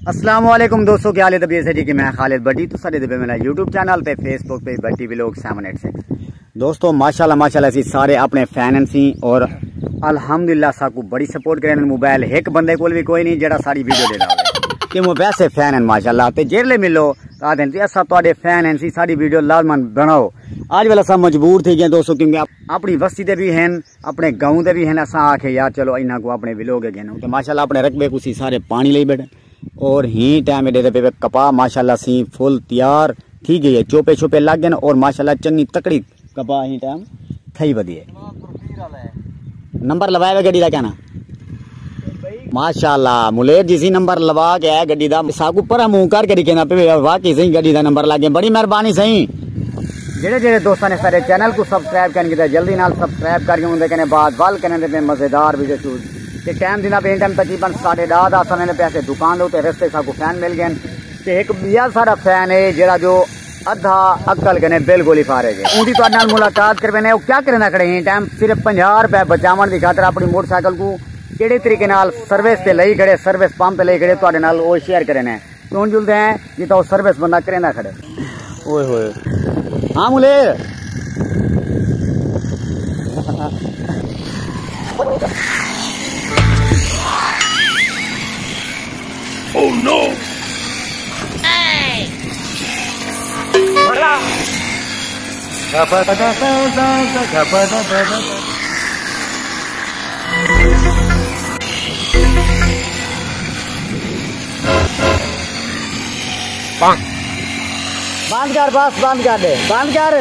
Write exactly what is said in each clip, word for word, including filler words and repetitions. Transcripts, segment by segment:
السلام علیکم دوستو، کیا حال ہے؟ طبیعت ہے جی کہ میں خالد بٹی، تو سارے دبے میرا یوٹیوب چینل تے فیس بک پیج بٹی ولاگ سیون ایٹ سکس۔ دوستو، ماشاءاللہ، ماشاءاللہ، اسی سارے اپنے فین ہیں سی، اور الحمدللہ ساکو بڑی سپورٹ کریں۔ موبائل ایک بندے کول بھی کوئی نہیں جڑا ساری ویڈیو دے رہا ہو کہ وہ ویسے فین ہیں ماشاءاللہ، تے جیرلے ملو آدھے ہیں، "اسا تہاڈے فین ہیں، سی ساڈی ویڈیو لازماً بناؤ۔" اج ویلے اسا مجبور تھی گئے دوستو، کیونکہ اپ-، اپنی وستی دے بھی ہیں، اپنے گاؤں دے بھی ہیں، اسا آکھے یار چلو انہاں کو اپنے ولاگ گھنوں۔ تے ماشاءاللہ اپنے رقبے کو سی سارے پانی لئی بیٹھے، اور ہی ٹائم دے پے کپا ماشاءاللہ سی فل تیار تھی گئی ہے، چوپے چھوپے لگ گئے اور ماشاءاللہ چنگی تکڑی کپا ہی ٹائم تھئی ودی ہے۔ نمبر لوائے وے گڈی دا کیا نا؟ ماشاءاللہ، ملیر جی سی نمبر لوا کے آیا گڈی دا۔ ساکو پرا منہ کر کے ڈکھینا پے، واقعی سہی گڈی دا نمبر لگ گیا۔ بڑی مہربانی سہی۔ جڑے جڑے دوستاں نے سارے چینل کو سبسکرائب کرن کیتا، جلدی نال سبسکرائب کر کے اوندے کنے بعد ول کنے دے پے مزیدار ویڈیو شوٹ۔ تے ٹائم دینا پے، ٹائم تقریباً ساڑھے ݙاہ دا، اساں نے پیسے دکان دے اوتے رستے ساکو فین مل گئے۔ تے ایک بیا سارا فین ہے جڑا جو ادھا عقل کنے بالکل ہی فارغ ہے۔ اوندی تہاڈے نال ملاقات کروینے، او کیا کریندا کھڑے ہیں؟ ٹائم صرف پنجاہ روپے بچاون دی خاطر اپنی موٹر سائیکل کو کیڑے طریقے نال سروس تے لئی کھڑے، سروس پمپ تے لئی کھڑے، تہاڈے نال او شیئر کرینے۔ تو ہن جلدے ہیں جتھاں او سروس بندہ کریندا کھڑے۔ اوئے ہوئے۔ ہاں ملیر۔ Oh no! بند کر، بس بند کر دے، بند کر۔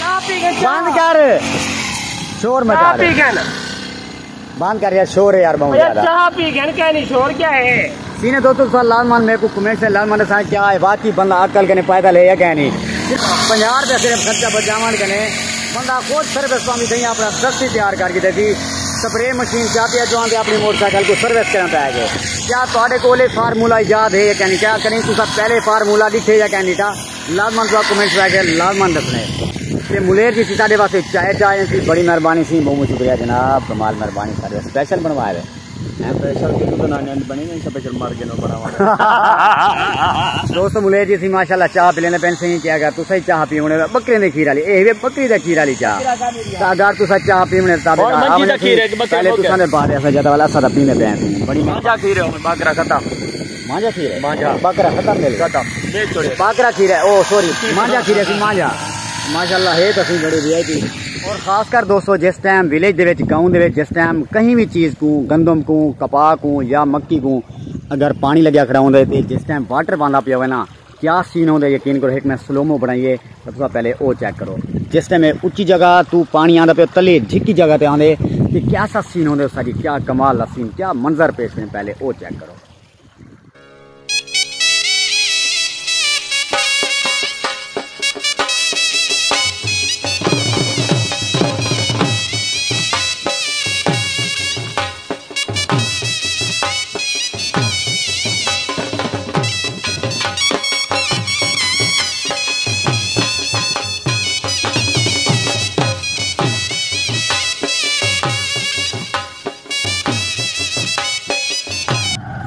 چاہ پی گئے، چاہ۔ بند کر، شور مچا چاہ دے۔ پی گئے نا۔ بند کر یار، شور ہے یار بہت یار، زیادہ۔ چاہ پی گئے نا، کیا نہیں، شور کیا ہے؟ سینے دوستو، سوال لازمان میرے کو کمنٹ سے لازمان دسائیں، کیا ہے واقعی بندہ عقل کنے پیدل ہے یا کیا نہیں؟ صرف پنجاہ روپے صرف خرچہ بچاون کنے بندہ خود سروس پاوی تھئی، اپنا دستی تیار کر کے دیتی۔ سپرے مشین چاہ پیا جو آندے اپنی موٹر سائیکل کو سروس کرن پے گئے۔ کیا تہاڈے کول یہ فارمولا یاد ہے یا کیا نہیں؟ کیا کریں تساں پہلے فارمولا لکھے یا کیا نہیں تھا؟ لازمان تساں کمنٹ کر کے لازمان دسنے۔ تے ملیر جی سی ساڈے واسطے چائے چائے سی، بڑی مہربانی سی، بہت شکریہ جناب، کمال مہربانی سارے اسپیشل بنوائے ہوئے۔ میں پیشل کیوں بنانے آلی بنی نہیں، سب پیشل مر گئے نو بناواں۔ دوستو ملیر جی سی ماشاءاللہ چاہ پی لیندے پین سی، کیا اگر تساں ہی چاہ پیونے بکرے دے کھیر والی، اے وے بکری دے کھیر والی چاہ۔ تا اگر تساں چاہ پیونے تابع اور منجی دا کھیر ہے کہ بکرے پہلے تساں دے بعد ایسا جدا والا سدا پیندے پین سی۔ بڑی مانجا کھیر ہے، بکرا ختم۔ مانجا کھیر ہے؟ مانجا۔ بکرا ختم مل گیا۔ ختم۔ بیچ چھوڑے۔ بکرا کھیر ہے، او سوری، مانجا کھیر ہے سی مانجا۔ ماشاءاللہ ہے تو سی بڑی وی آئی پی۔ اور خاص کر دوستو جس ٹائم ولیج دے وچ، گاؤں دے وچ جس ٹائم کہیں بھی چیز کو، گندم کو، کپا کو یا مکی کو اگر پانی لگیا کھڑا ہوندا ہے تے جس ٹائم واٹر باندا پیا ہوئے نا، کیا سین ہوندا ہے؟ یقین کرو، ایک میں سلومو بنائیے تو تساں پہلے او چیک کرو۔ جس ٹائم اے اچی جگہ تو پانی آندا پیا، تلے جھکی جگہ تے آندے تے کیا سا سین ہوندا ہے اس دا، کیا کمال دا سین، کیا منظر پیش کریں، پہلے او چیک کرو۔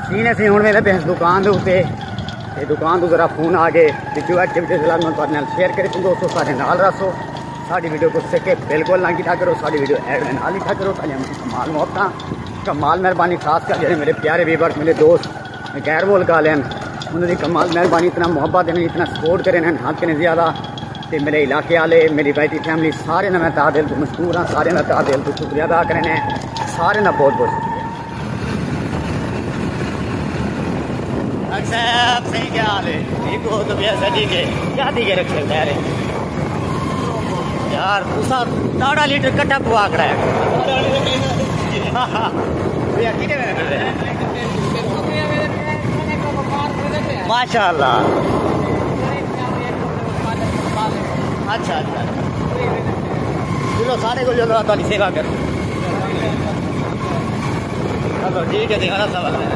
سینے سی ہن ویلے پئے ہیں دکان دے اتے، تے دکان تو ذرا فون آ گئے، تے جو ایکٹیویٹیز لازماً تہاڈے نال شیئر کرے، تم دوستو سارے نال رہسو، ساڈی ویڈیو کو سکپ بالکل نہ کیتا کرو، ساڈی ویڈیو ایڈ نہ لکھا کرو، تاکہ ہم کمال محبتاں، کمال مہربانی، خاص کر جڑے میرے پیارے ویورز، میرے دوست، غیر ملک والے ہیں، انہاں دی کمال مہربانی، اتنا محبت دینے، اتنا سپورٹ کرے ہیں، حد کنے زیادہ۔ تے میرے علاقے والے، میری بائی ٹی فیملی، سارے نال میں تہہ دل تو مشکور ہاں، سارے نال تہہ دل تو شکریہ ادا کرنے ہیں، سارے نال بہت بہت شکریہ۔ ڈاکٹر صاحب، صحیح کیا حال ہے؟ ٹھیک ہو؟ طبیعت صحت ٹھیک ہے؟ کیا تھی کے رکھے خیر ہے؟ یار، تساں ڈاڑھا لیٹر کٹھا پوا کھڑا ہے۔ یہ کتنے منٹ ہے؟ ماشاءاللہ۔ اچھا، اچھا۔ چلو، سارے کو جو تہاڈی سیوا کر۔ چلو، ٹھیک ہے جی، ہر سوال ہے۔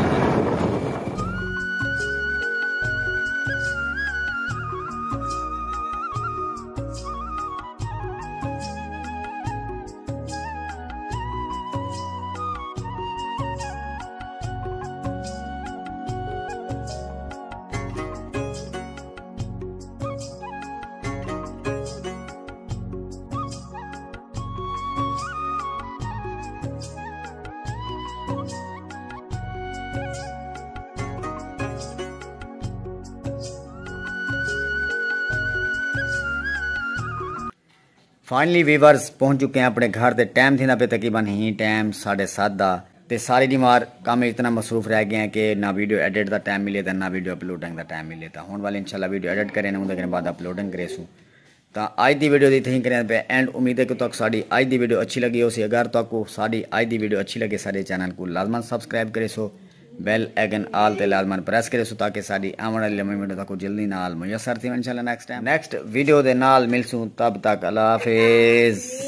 فائنلی ویورز، پہنچ چکے ہیں اپنے گھر تے۔ ٹائم تھیندا پیا تقریباً ہی ٹائم ساڑھے ست دا۔ تے ساری ڈیوار کم اتنا مصروف رہ گئے ہیں کہ نہ ویڈیو ایڈٹ دا ٹائم ملے تے نہ ویڈیو اپلوڈنگ دا ٹائم ملے۔ تاں ہن والے انشاءاللہ ویڈیو ایڈٹ کرے نے، اوندے کنے بعد اپلوڈنگ کریسوں۔ تاں اج دی ویڈیو دی اتھیں کریں پہ اینڈ۔ امید ہے کہ تہاکوں ساڈی اج دی ویڈیو اچھی لگی ہوسی۔ اگر تہاکوں ساڈی اج دی ویڈیو اچھی لگے، ساڈے چینل کوں لازماً سبسکرائب کریسو، بیل آئیکن آل تے لازماً پریس کریسو تاکہ ساڈی آون والی لمبی ویڈیو تہاکوں جلدی نال میسر تھی ونجے۔ انشاءاللہ نیکسٹ ٹائم نیکسٹ ویڈیو دے نال ملسوں، تب تک اللہ حافظ۔